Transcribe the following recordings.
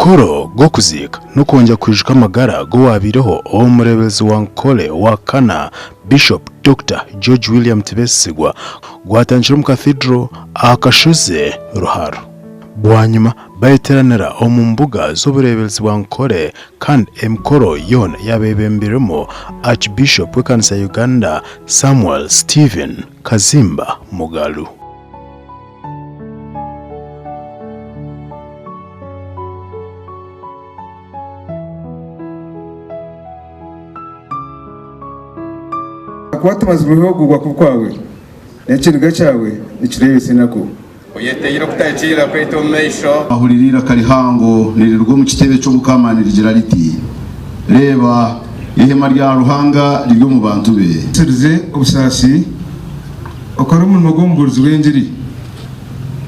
Omukoro gw'okuziika n'okwongyera kwijuka amagara g'owaabaireho ow'omureeberezi wa Nkole owa kana, Bishop Dokita George William Tibesigwa gwatandikire omu Cathedral aha kashozi Ruharo. Bwanyima bayeteranira omu mbuga z'obureeberezi bwa Nkole kandi emikoro yoona yaaba eyebembirwemu Archbishop w'ekanisa ya Uganda Samuel Stephen Kazimba Mugalu. Ahakuba tumazirweho okugwa kubi kwawe, N'ekiniga kyawe nikireebesa enaku. Oyeteire okutahikiirira kwaitu omu maisho. Naahurira eiraka rihango niriruga omu kitebe ky'obukama nirigira riti, Reeba, eihema rya Ruhanga riri omu bantu be. Ogumisirize obusaasi, okore omurimo gw'omubuurizi w'engiri,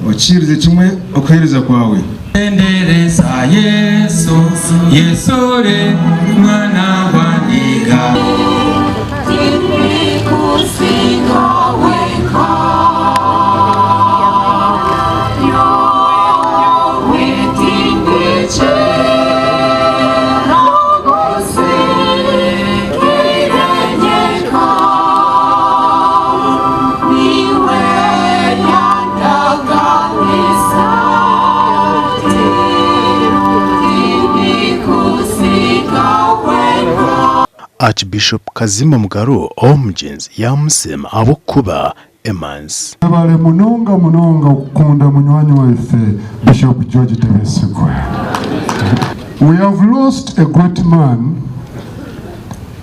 okihiirize kimwe okuheereza kwawe. Tendereza Yesu, Yesu ori Mwana wa ndiga. Archbishop Kazimba Mugaru ow'omugyenzi yaamusiima ahabw'okuba emanzi. Mwebare munonga munonga okukunda munywani waife Bishop George Tebesigwa. We have lost a great man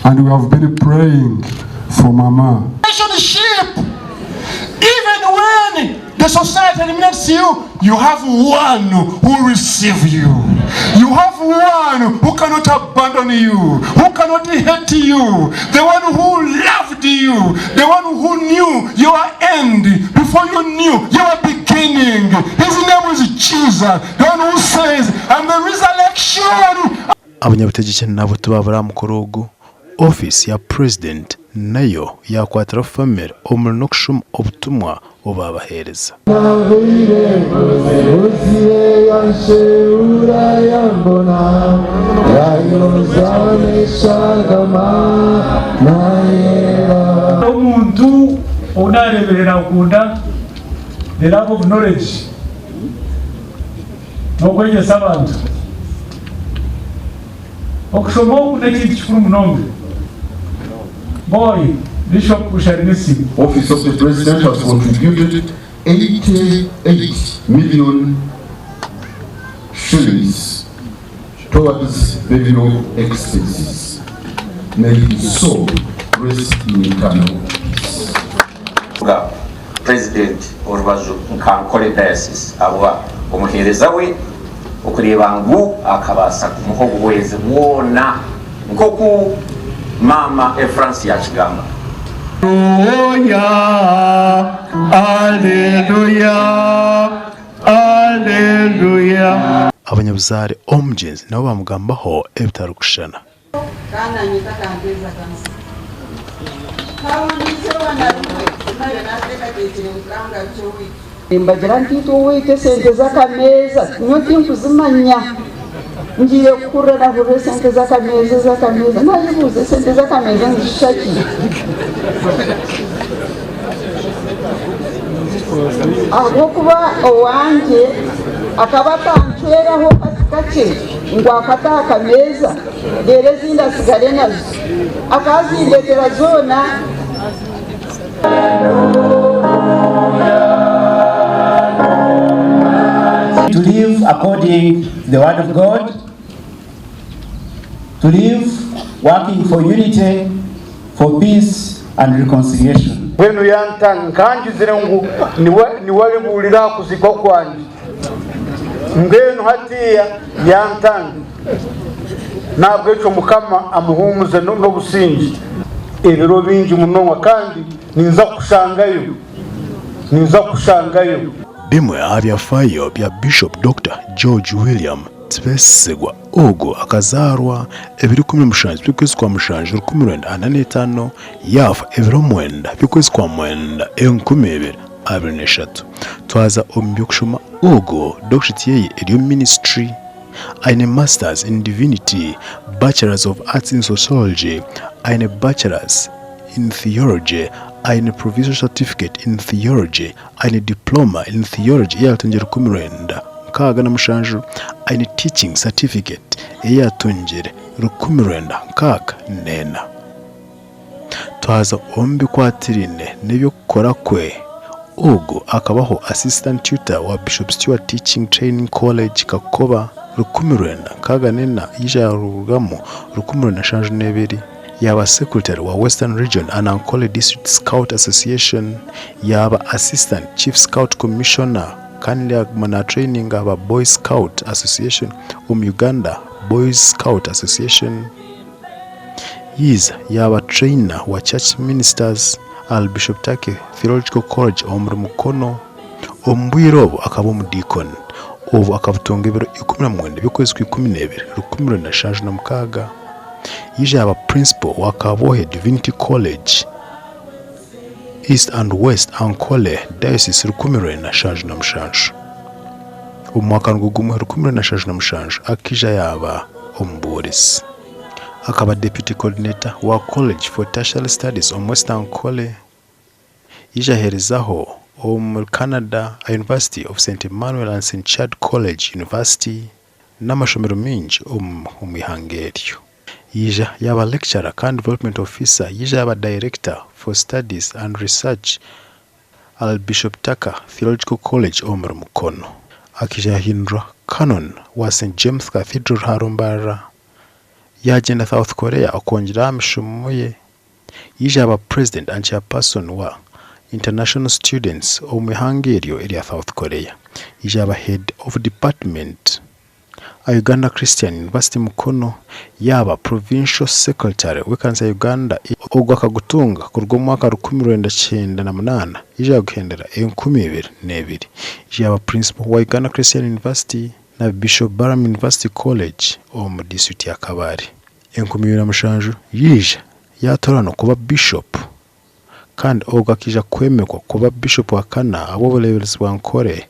and we have been praying for mama. Relationship even when the society eliminates you, you have one who receive you. You have one who cannot abandon you, who cannot hate you, the one who loved you, the one who knew your end before you knew your beginning. His name is Jesus, the one who says, I'm the resurrection. Abanyabutegyeki nabo tibabura aha mukoro ogu. Ofiisi ya Purezidenti nayo yaakwatira famire omuri n'okushoma obutumwa obu baabaheereza. Omuntu ou naareebire naakunda the love of knowledge n'okwegyesa abantu. Okushoma oku n'ekintu kikuru munonga. Boy, Bishop we shall miss you. Office of the President has contributed 88 million shillings towards burial expenses. May his soul rest in eternal peace. Nga President orubaju nka Ankole Diocese ahabwa omuheereza we okureeba ngu akabaasa kumuha obuhwezi bwona nk'oku Maama Efransi yakigamba. Alleluia, Alleluia, Alleluia. Abanyabuzaare omugyenzi nabo bamugambaho ebitarikushushana. Kandi naanyeta akanteeza kansi. Haabundi eizooba na rimwe ku naabaire naateekateekire ngu ka ngarukye owaitu. Nimbagira nti itwe owaitu esente z'akameeza nyowe tinkuzimanya. Ngiire kuhurira nahurira esente z'akameeza ez'akameeza nayebuuza esente z'akameeza nizishusha ki? Ahabw'okuba owangye akaba atancweraho kati kakye ngu akata aha kameeza reero ezindi atsigare nazo. Akazindetera zoona. To live according to the word of God, to live working for unity, for peace and reconciliation. Mbwenu yanta nkangizire ngu niwe aribuurira aha kuziikwa kwangye. Mbwenu hatiiya yantanga. N'ahabw'ekyo Mukama amuhuumuze n'obusingye ebiro bingi munonga, kandi ninza kukushangayo, ninza kukushangayo. Bimwe aha byafaayo bya Bishop Dokita George William Tibesigwa ogu akazaarwa ebiro 17 by'okwezi kwa mushanju 1945 yaafa ebiro mwenda by'okwezi kwa mwenda 2023. Twaza omu by'okushoma ogu doctorate ye eri omu ministry. Aine Masters in Divinity, Bachelors of Arts in Sociology, aine Bachelors in Theology, aine Provisional Certificate in Theology, aine Diploma in Theology ei yaatungire 1967, aine Teaching Certificate ei yaatungire 1964. Twaza omu bikwatiraine n'eby'okukora kwe, ogu akabaho Assistant Tutor wa Bishop Stuart Teaching Training College Kakoba 1964 yaija yarugamu 1972 yaaba Secretary wa Western Region and Ankole District Scout Association, yaaba Assistant Chief Scout Commissioner kandi yaguma natraininga aba Boy Scout Association omu Uganda Boys Scout Association. Yiza yaaba trainer wa Church Ministers ahari Bishop Turkey Theological College omuri Mukono. Omu bwire obu akaba omudiikoni. Obu akabutunga ebiro 19 by'okwezi kwa 12, 1976. Yaija yaaba Principal wa Kabwohe Divinity College, East and West Ankole Diocese 1977. Omu mwaka nigwo gumwe 1977 akaija yaaba omubuurizi. Akaba Deputy Coordinator wa College for Tertiary Studies omu West Ankole. Yaija yaheerezaho omuri Canada aha University of Saint Emmanuel and Saint Chad College University n'amashomero maingi omu ihanga eryo. Yaija yaaba Lecturer kandi Development Officer, yaija yaaba Director for Studies and Research ahari Bishop Tucker Theological College omuri Mukono. Akaija yaahindurwa Canon wa Saint James Cathedral Ruharumbarara. Yaagyenda South Korea okwongyera aha mishomo ye. Yaija yaaba President and Chairperson wa International Students omu ihanga eryo erya South Korea. Yaija yaaba Head of Department aha Uganda Christian University Mukono. Yaaba Provincial Secretary w'ekanisa ya Uganda ogu akagutunga kuruga omu mwaka 1998 yaija yaguhendera 2002. Yaija yaaba Principal wa Uganda Christian University na Bishop Barham University College omu disiturikiti ya Kabale. 2007 yaija yaatoranwa kuba Bishop kandi ogwo akaija kwemekwa kuba Bishop wa kana ahabw'obureeberezi bwa Nkore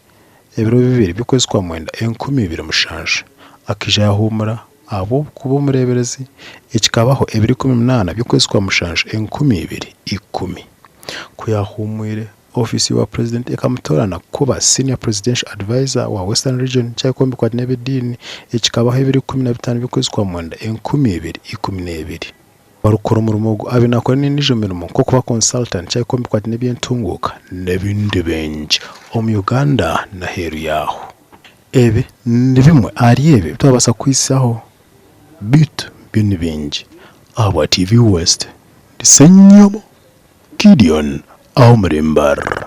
ebiro bibiri by'okwezi kwa mwenda 2007. Akaija yaahuumura ahabw'okuba omureeberezi, ekikabaho ebiro 18 by'okwezi kwa mushanju 2010. Ku yaahuumwire, ofiisi y'owa Purezidenti ekamutoorana kuba Senior Presidential Advisor wa Western Region ky'ebikwatirine n'eby'ediini, ekikabaho ebiro 15 by'okwezi kwa mwenda 2012. Orikukora omurimo ogu abaire naakora n'endiijo mirimo nk'okuba consultant ky'ebikwatirine n'eby'entunguuka n'ebindi bingi omu Uganda n'aheeru yaaho. Ebi ni bimwe ahari ebi ebi twabaasa kuhitsyaho beitu byo ni bingi. Ahabwa TV West, ndi Ssenyomo Gideon Awomuri Mbarara.